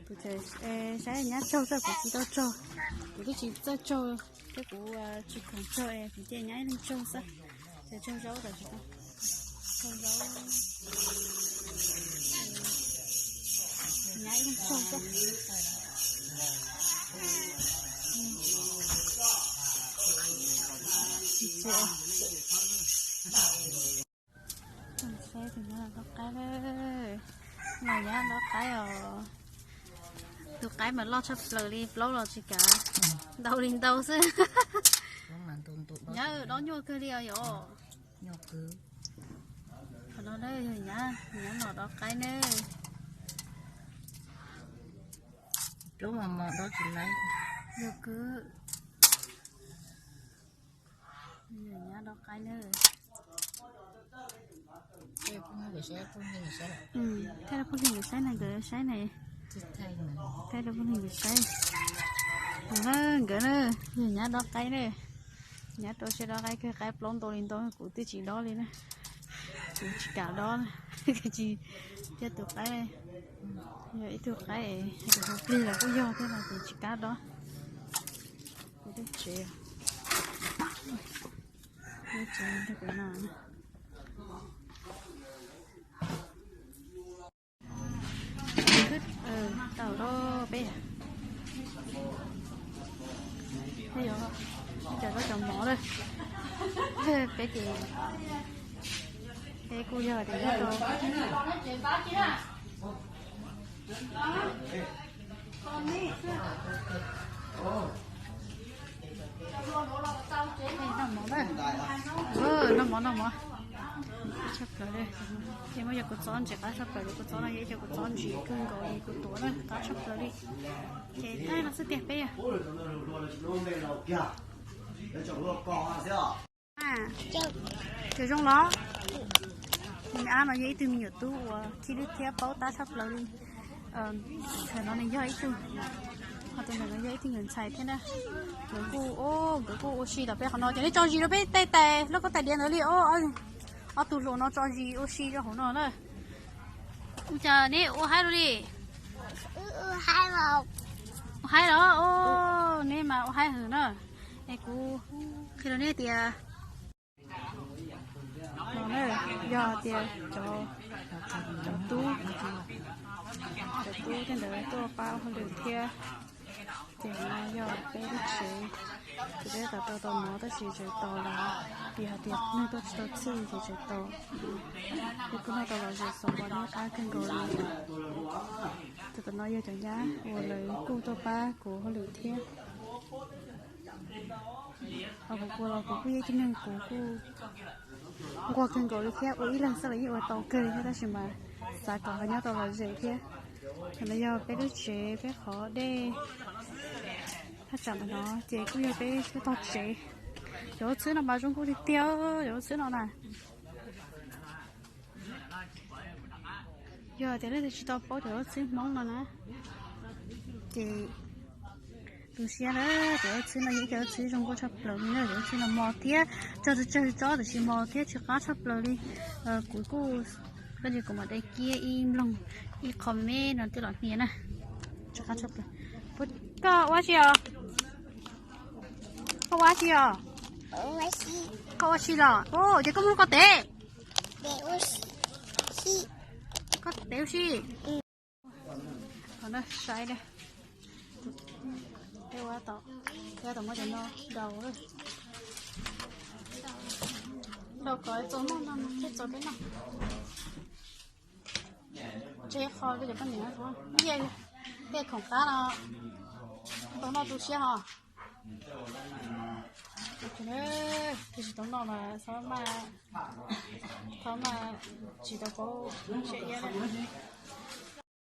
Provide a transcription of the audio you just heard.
Kuv tseem saib nyab tsaug xwb, kuv tsis tau tsaug. Kuv twb tsis txawj tsaug thiab, kuv tsis khoom tsaug es kuv cia nyab ib leeg tsaug xwb. Ces tsaug zaub tam sim no, tsaug zaub, nyab ib leeg tsaug xwb. Saib tus nyab los dob qaib, los nyab dob qaib os. Tus qaib mas loj tshaj plaws li, plaub los tsis kav, ntau li ntau xwb. Nyab dob nyuaj kawg li os yom. Qhov no na yog nyab, nyab los dob qaib ne. Plaub mas mos dob tsis laib. Yog kwv, yog nyab dob qaib na. Thaij rau phooj ywg nkawd saib na, nkawd saib na. Thaij rau phooj ywg nkawd saib. Nkawd na, yog nyab dob qaib na. Nyab rau siab dob qaib kawg, qaib plaub ntau li ntau, kuv twb tsis dob li na. Kuv tsis kam dob, tsis, thiab tus qaib, yog ib tug qaib, tus hauv plig los kuj yog thiab no ces tsis kam dob. Kuv twb tsev, twb tsev rau kuv no. Tau rau peb, peb yuav cov zaub cov mov lawm. Peb ces peb kuj yog tias nyob rau noj mov na. Noj mov, noj mov. Tshaj plaws li. Ces muab cov kua txob ntsis qab tshaj plaws li, kua txob no yog ib co kua txob ntsis kawg nkaus li, kuv tuav na, qab tshaj plaws li. Ces tag no xwb tiag peb. Cov zoo los. Tus me ab no yog ib tug me nyuam tub uas khib lwb thiab paub tab tshaj plaws li. Tus no nws yog ib tug, ho tus ntawm no yog ib tug nyuam ntxhais thiab na. Nkawd kuj, nkawd kuj ua si tom peb qhov no, ces neb tso zis rau peb tej tais loj koj tais diav ntawd li. Ob tug hluas no tso zis ua si rau hauv no na. Ua cas neb ua haib lawm li? Ua haib los, neb mas ua haib heev na. Es kuv qhia rau neb tias no na, yog tias cov, cov tub, cov tub tej ntawd tuaj pab ua hauj lwm thiab. Ces no yog peb lub tsev, ces peb tau tau mov tab sis tseem tos los, vim hais tias neeg tuaj tsis tau txhij ces tseem tos. Peb kuj noj tau lom zem xav npam neb qab kawg nkaus li. Tus tom no yog cov nyab uas lawv kuj tuaj pab kuv hauj lwm thiab. Ho kuv, kuv los kuv kuj yog ib tug neeg kuv kuj nquag kawg nkaus li thiab, ua ib leeg xwb los yeej ua tau kawg li thiab, tab sis mas xav kom ho nyob tau lom zem thiab. Qhov no yog peb lub tsev, peb qhov dej thaj tsam ntawm no ces kuj yog peb lub tog tsev. Cov lub txhwb no mas zoo nkauj tiag tiag, cov lub txhwb no na. Yog tias leej twg tsis tau paub cov lub txhwb Hmoob no na, ces tu siab na, cov lub txhwb no yog ib co lub txhwb zoo nkauj tshaj plaws li na, cov lub txhwb no mos thiab, tso tsawg tsawg tsob tiam sis mos thiab tsis qab tshaj plaws li. Kuv kuj, koj ntsia kuv mam de kiag ib nploog, ib qho me me no twb los hnia na. Tsis qab tshaj plaws. Koj ua si os? Koj ua si os? Koj ua si los? Ces koj muab koj tev. Koj tev ua si. Qhov no saib na. Peb ua tau, peb ua tau muab cov no daus, daus kom txaus noj no thiaj txaus peb noj. Tseg qho rau cov poj niam, tej khoom qab no tau noj tu siab ho. Tiam sis tau noj mas txhob maj, txhob maj, tsis tau paub siab iab na.